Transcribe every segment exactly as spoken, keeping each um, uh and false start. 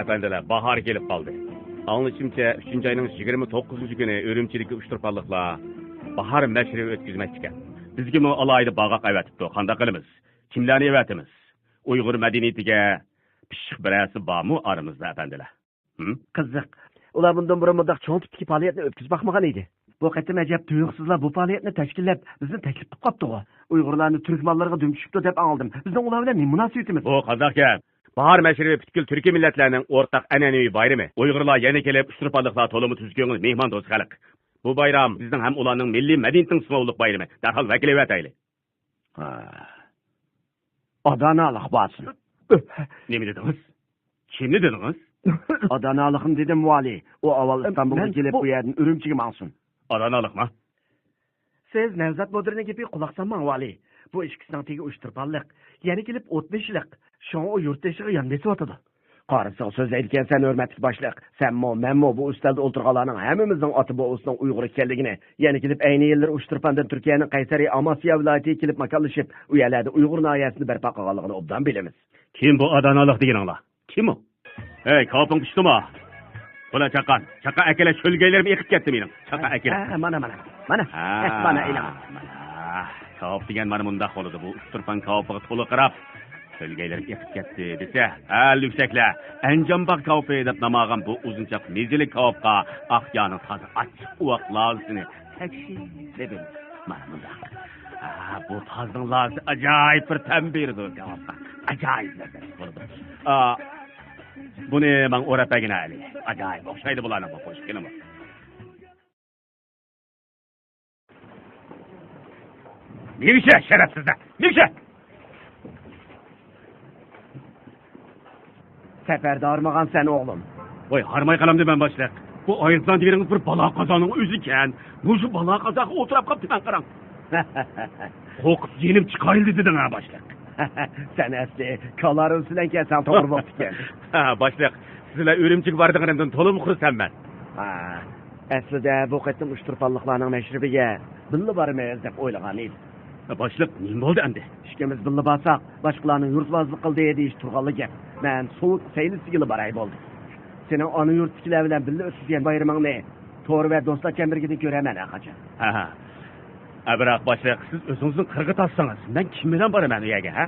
ئەپەندىلەر، باھار كېلىپ قالدى. ئاڭلىشىمچە، ئۈچىنچى ئاينىڭ يىگىرمە توققۇزىنچى كۈنى ئۈرۈمچىدىكى ئۇچتۇرپانلىقلار باھار مەشرىپى ئۆتكۈزمەكچىكەن. بىزگىمۇ ئالاھىدە باغاق ئەۋەتىپتۇ. قانداق قىلىمىز؟ كىملەرنى ئەۋەتىمىز؟ ئۇيغۇر مەدەنىيىتىگە پىششىق بىرەرسى بارمۇ ئارىمىزدا، ئەپەندىلەر؟ ھىم؟ قىزىق. ئۇلار بۇندىن بۇرۇن مۇنداق چوڭ تىپتىكى پائالىيەتنى ئۆتكۈزۈپ باقمىغان ئىدى. بۇ قېتىم ئەجەب تۇيۇقسىزلا بۇ پائالىيەتنى تەشكىللەپ، بىزنى تەكلىپ قىلىپ قاپتىغۇ. ئۇيغۇرلارنى تۈرك ماللىرىغا دۈم چۈشۈپتۇ دەپ ئاڭلىدىم. بىزنىڭ ئۇلار بىلەن نېمە مۇناسىۋىتىمىز؟ بۇ قانداق گەپ؟ باھار مەشرىپى پۈتكۈل تۈركىي مىللەتلەرنىڭ ئورتاق ئەنئەنىۋى بايرىمى. ئۇيغۇرلار يەنە كېلىپ ئۇچتۇرپانلىقلار تولىمۇ تۈز كۆڭۈل، مېھماندوست خەلق. بۇ بايرام بىزنىڭ ھەم ئۇلارنىڭ مىللىي مەدەنىيىتىنىڭ سىمۋوللۇق بايرىمى. دەرھال ۋەكىللىۋېتەيلى. ھا. ئادانالىق بارسۇن. نېمە دېدىڭىز؟ كىمنى دېدىڭىز؟ ئادانالىقنى دېدىم، ۋالىي. ئۇ ئاۋۋال ئىستانبۇلغا مەن كېلىپ، بۇ بۇ يەردىن ئۈرۈمچىگە ماڭسۇن. ئادانالىقما؟ سىز نەۋزات مۇدىرنىڭ گېپىگە قۇلاق سالماڭ، ۋالىي. بۇ ئىككىسىنىڭ تېگى ئۇچتۇرپانلىق. يەنە كېلىپ ئوتنېشىلىق. شۇڭا ئۇ يۇرتدىشىغا يان بېسىۋاتىدۇ. قارىسىغا سۆزلەيدىكەنسەن، ھۆرمەتلىك باشلىق. سەنمۇ، مەنمۇ بۇ ئۈستەلدە ئولتۇرغانلارنىڭ ھەممىمىزنىڭ ئاتا-بوۋىسىنىڭ ئۇيغۇر ئىكەنلىكىنى، يەنە كېلىپ ئەينى يىللىرى ئۇچتۇرپاندىن تۈركىيەنىڭ قەيسەرى ئاماسىيا ۋىلايىتىگە كېلىپ ماكانلىشىپ، ئۇ يەرلەردە ئۇيغۇر ناھىيەسىنى بەرپا قىلغانلىقىنى ئوبدان بىلىمىز. كىم بۇ ئادانالىق دېگىنىڭلار؟ كىم ئۇ؟ ھەي، كاۋىپىڭ پىشتىمۇ؟ بۇلا چاققان، چاققان ئەكەلە، شۆلگەيلىرىم ئېقىپ كەتتى مېنىڭ. چاققان ئەكەلە. ھە، مانا، مانا، مانا. ھە، مانا ئېلىڭ. مانا. كاۋىپ دېگەن مانا مۇنداق بولىدۇ. بۇ ئۇچتۇرپان كاۋىپىغا تولا قاراپ، شۆلگەيلىرىم ئېقىپ كەتتى دېسە، ھە، لۈكسەكلەر، ئەنجان باغ كاۋىپى دەپ نام ئالغان بۇ ئۇزۇنچاق مېزىلىك كاۋىپقا ئاقيارنىڭ تازا ئاچچىق ئۇۋاق لازىسىنى تەكشى دېدىم. مانا مۇنداق. ھە، بۇ تازنىڭ لازىسى ئاجايىپ بىر تەم بېرىدۇ كاۋاپقا. ئاجايىپ لەززەتلىك بولىدۇ. ئا، بۇنى ماڭا ئوراپ بەرگىنە ئەلى. ئاجايىپ ئوخشايدۇ بۇلارنىڭ بۇ قوشۇقىنىمۇ. مېڭىشە، شەرەپسىزلەر! مېڭىشە! سەپەردە ھارمىغانسەن، ئوغلۇم. ۋاي، ھارماي قالامدىمەن، باشلىق. بۇ ئايروپىلان دېگىنىڭىز بىر بالا قازانىڭ ئۆزىكەن. مۇشۇ بالا قازاغا ئولتۇراپ قاپتىمەن، قاراڭ. قورقۇپ جېنىم چىقايلى دېدىڭ ھە، باشلىق. سەن ئەسلى كالارۇس بىلەن كەلسەڭ توغرا بوپتىكەن. ھە، باشلىق، سىز بىلەن ئۈرۈمچىگە بارىدىغىنىمدىن تولىمۇ خۇرسەنمەن. ھە، ئەسلىدە بۇ قېتىم ئۇچتۇرپانلىقلارنىڭ مەشرىپىگە بىللە بارىمىز دەپ ئويلىغان ئىدىم. باشلىق، نېمە بولدى ئەمدى؟ ئىككىمىز بىللە بارساق، باشقىلارنىڭ يۇرتۋازلىق قىلدى دېيىش تۇرغانلا گەپ. مەن سوۋېت سەيلىسىگىلا باراي بولدى. سېنىڭ ئانا يۇرتتىكىلەر بىلەن بىللە ئۆتكۈزگەن بايرىمىڭنى تور ۋە دوستلار چەمبىرىكىدىن كۆرەرمەن ھەرقاچان. ھە، ھە. ئە، بىراق باشلىق، سىز ئۆزىڭىزنى قىرغا تارتسىڭىز، مەن كىم بىلەن بارىمەن ئۇ يەرگە، ھە؟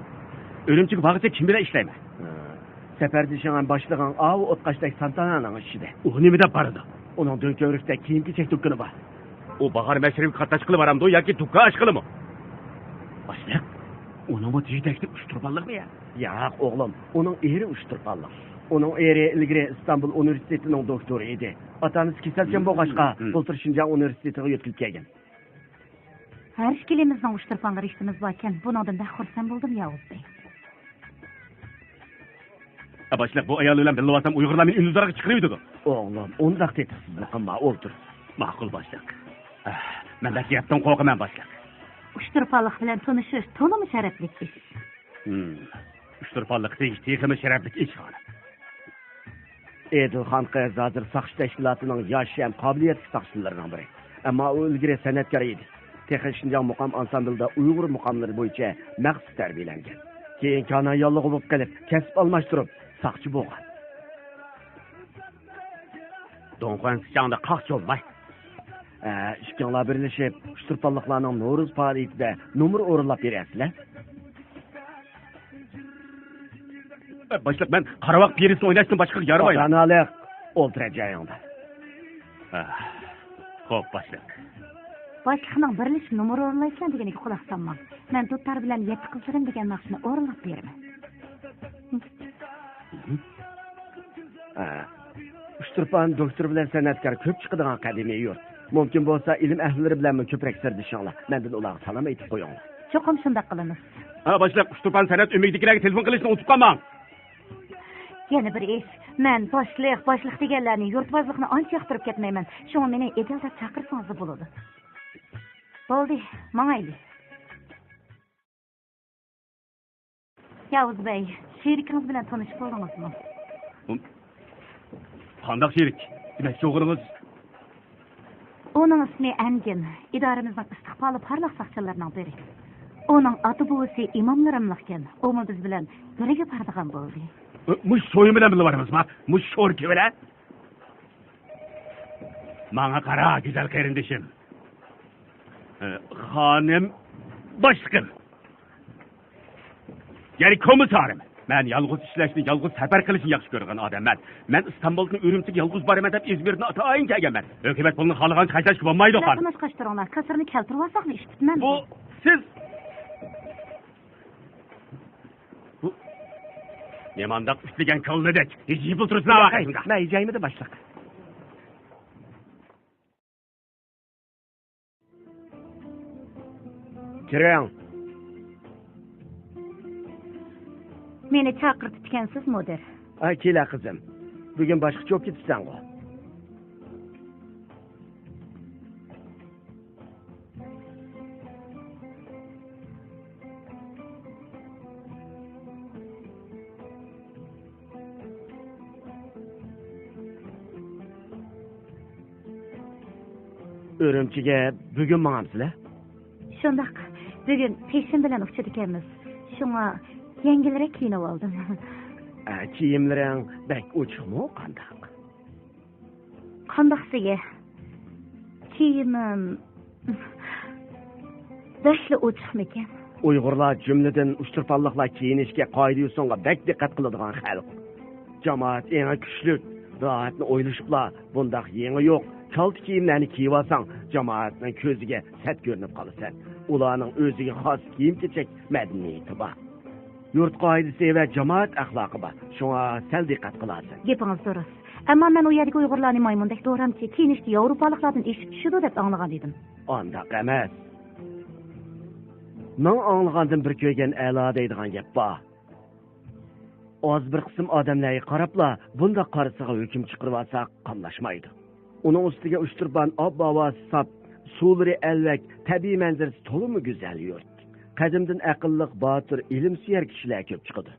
ئۈرۈمچىگە بارغىچە كىم بىلەن ئىشلەيمەن؟ ھە. سەپەردىشىڭ ھەم باشلىقىڭ ئاۋۇ ئوتقاشتەك سانتانانىڭ ئىچىدە. ئۇ نېمە دەپ بارىدۇ؟ ئۇنىڭ دۆڭكۆۋرۈكتە كىيىم-كېچەك دۇكىنى بار. ئۇ باھار مەشرىپىگە قاتناشقىلى بارامدۇ ياكى دۇكان ئاچقىلىمۇ؟ باشلىق، ئۇنىڭمۇ جېدەكتە ئۇچتۇرپانلىقمۇ يا؟ ياق، ئوغلۇم، ئۇنىڭ ئېرى ئۇچتۇرپانلىق. ئۇنىڭ ئېرى ئىلگىرى ئىستانبۇل ئۇنىۋېرسىتېتىنىڭ دوكتورى ئىدى. ئاتا-ئانىسى كېسەلچان بولغاچقا، بۇلتۇر شىنجاڭ ئۇنىۋېرسىتېتىغا يۆتكىلىپ كەلگەن. ھەر ئىككىلىمىزنىڭ ئۇچتۇرپانغا رىشتىمىز باركەن، بۇنىڭدىن بەك خۇرسەن بولدۇم، ياۋۇز بەگ. ئە، باشلىق، بۇ ئايال بىلەن بىللە بارسام، ئۇيغۇرلار مېنى ئۈندىدارغا چىقىرىۋېتىدۇ. ئوغلۇم، ئۇنداق تېتىقسىزلىق قىلما، ئولتۇر. ماقۇل، باشلىق. ئە، مەن بەك گەپتىن قورقىمەن، باشلىق. ئۇچتۇرپانلىق بىلەن تونۇشۇش تولىمۇ شەرەپلىك ئىش. ھىم. ئۇچتۇرپانلىق دېيىش تېخىمۇ شەرەپلىك ئىش، خانىم. ئېدىلخان قىز ھازىر ساقچى تەشكىلاتىنىڭ ياش ھەم قابىلىيەتلىك ساقچىلىرىنىڭ بىرى. ئەمما ئۇ ئىلگىرى سەنئەتكار ئىدى. تېخى شىنجاڭ مۇقام ئانسامبىلىدا ئۇيغۇر مۇقاملىرى بويىچە مەخسۇس تەربىيەلەنگەن. كېيىن كانايانلىقى بولۇپ قېلىپ، كەسىپ ئالماشتۇرۇپ، ساقچى بولغان. دۇڭخۇەن سىچاڭدا قاقچى بولماي. ئە، ئىككىڭلار بىرلىشىپ، ئۇچتۇرپانلىقلارنىڭ نورۇز پائالىيىتىدە نومۇر ئورۇنلاپ بېرەرسىلەر. باشلىق، مەن قاراۋاق پىرىسىنى ئويناشتىن باشقىغا يارىمايدۇ. ئاتانالىق، ئولتۇر جايىڭدا. ئاھ، خوپ، باشلىق. باشلىقنىڭ بىرلىشىپ نومۇر ئورۇنلايسەن دېگىنىگە قۇلاق سالماڭ. مەن دۇتار بىلەن يەتتە قىزلىرىم دېگەن ناخشىنى ئورۇنلاپ بېرىمەن. ھە. ئۇچتۇرپان دوكتور بىلەن سەنئەتكار كۆپ چىقىدىغان قەدىمىي يۇرت. مۇمكىن بولسا، ئىلىم ئەھلىلىرى بىلەنمۇ كۆپرەك سىردىشىڭلار. مەندىن ئۇلارغا سالام ئېيتىپ قويۇڭلار. چوقۇم شۇنداق قىلىمىز. ھە، باشلىق، ئۇچتۇرپان سەنئەت ئۆمىكىدىكىلەرگە تېلېفون قىلىشنى ئۇنتۇپ قالماڭ. يەنە بىر ئىش، مەن باشلىق، باشلىق دېگەنلەرنى، يۇرتۋازلىقنى ئانچە ياقتۇرۇپ كەتمەيمەن. شۇڭا مېنى ئىدىل دەپ چاقىرسىڭىزلا بولىدۇ. بولدى، ماڭايلى. ياۋۇز بەگ، شېرىكىڭىز بىلەن تونۇشۇپ بولدىڭىزمۇ؟ قانداق شېرىك؟ دېمەكچى بولغىنىڭىز؟ ئۇنىڭ ئىسمى ئەنگىن، ئىدارىمىزنىڭ ئىستىقبالى پارلاق ساقچىلىرىنىڭ بىرى. ئۇنىڭ ئاتا-بوۋىسى ئىمام نۇرۇملۇقكەن، ئۇمۇ بىز بىلەن بىرگە بارىدىغان بولدى. مۇشۇ سويۇن بىلەن بىللە بارىمىزما؟ مۇشۇ شوركى بىلەن؟ ماڭا قارا، گۈزەل قېرىندىشىم. ئە، خانىم باشلىقىم. يەنى كومىسسارىم. مەن يالغۇز ئىشلەشنى، يالغۇز سەپەر قىلىشنى ياخشى كۆرىدىغان ئادەممەن. مەن ئىستانبۇلدىن ئۈرۈمچىگە يالغۇز بارىمەن دەپ ئىزمىردىن ئاتايىن كەلگەنمەن. ھۆكۈمەت پۇلنى خالىغانچە خەجلەشكە بولمايدۇ، خانىم. تىنچلىق تۇرۇڭلار، كاسىرنى كەلتۈرۈۋالساقلا ئىش پۈتىمەن. بۇ سىز، بۇ نېمانداق ئۈفلىگەن كاللىدەك ھىجىيىپ ئولتۇرسىلا. مەن ھىجايمىدىم، باشلىق. كىرىڭ. مېنى چاقىرتىپتىكەنسىز، مۇدىر. ئاي، كېلە قىزىم. بۈگۈن باشقىچە بولۇپ كېتىپسەنغۇ. ئۈرۈمچىگە بۈگۈن ماڭامسىلەر؟ شۇنداق، بۈگۈن پېشىن بىلەن ئۇچىدىكەنمىز. شۇڭا يەڭگىلرەك كىيىنىۋالدىم. ئە، كىيىملىرىڭ بەك ئوچۇقمۇ، قانداق؟ قانداقسىگە؟ كىيىمىم بەكلا ئوچۇقمىكەن؟ ئۇيغۇرلار، جۈملىدىن ئۇچتۇرپانلىقلار كىيىنىشكە، قائىدە-يوسۇنغا بەك دىققەت قىلىدىغان خەلق. جامائەت ئېڭى كۈچلۈك، راھەتنى ئويلىشىپلا بۇنداق يېڭى يوق، كالتە كىيىملەرنى كىيىۋالساڭ، جامائەتنىڭ كۆزىگە سەت كۆرۈنۈپ قالىسەن. ئۇلارنىڭ ئۆزىگە خاس كىيىم-كېچەك مەدەنىيىتى بار. يۇرت قائىدىسى ۋە جامائەت ئەخلاقى بار. شۇڭا سەل دىققەت قىلارسەن. گېپىڭىز دۇرۇس. ئەمما مەن ئۇ يەردىكى ئۇيغۇرلارنى مايمۇندەك دورامچى، كىيىنىشتە ياۋروپالىقلاردىن ئېشىپ چۈشىدۇ دەپ ئاڭلىغان ئىدىم. ئانداق ئەمەس. مىڭ ئاڭلىغاندىن بىر كۆرگەن ئەلا دەيدىغان گەپ بار. ئاز بىر قىسىم ئادەملەرگە قاراپلا بۇنداق قارىسىغا ھۆكۈم چىقىرىۋالساق قاملاشمايدۇ. ئۇنىڭ ئۈستىگە ئۇچتۇرپان ئاب-ھاۋاسى ساپ، سۇلىرى ئەلۋەك، تەبىئىي مەنزىرىسى تولىمۇ گۈزەل يۇرت. قەدىمدىن ئەقىللىق، باتۇر، ئىلىم سۆيەر كىشىلەر كۆپ چىقىدۇ.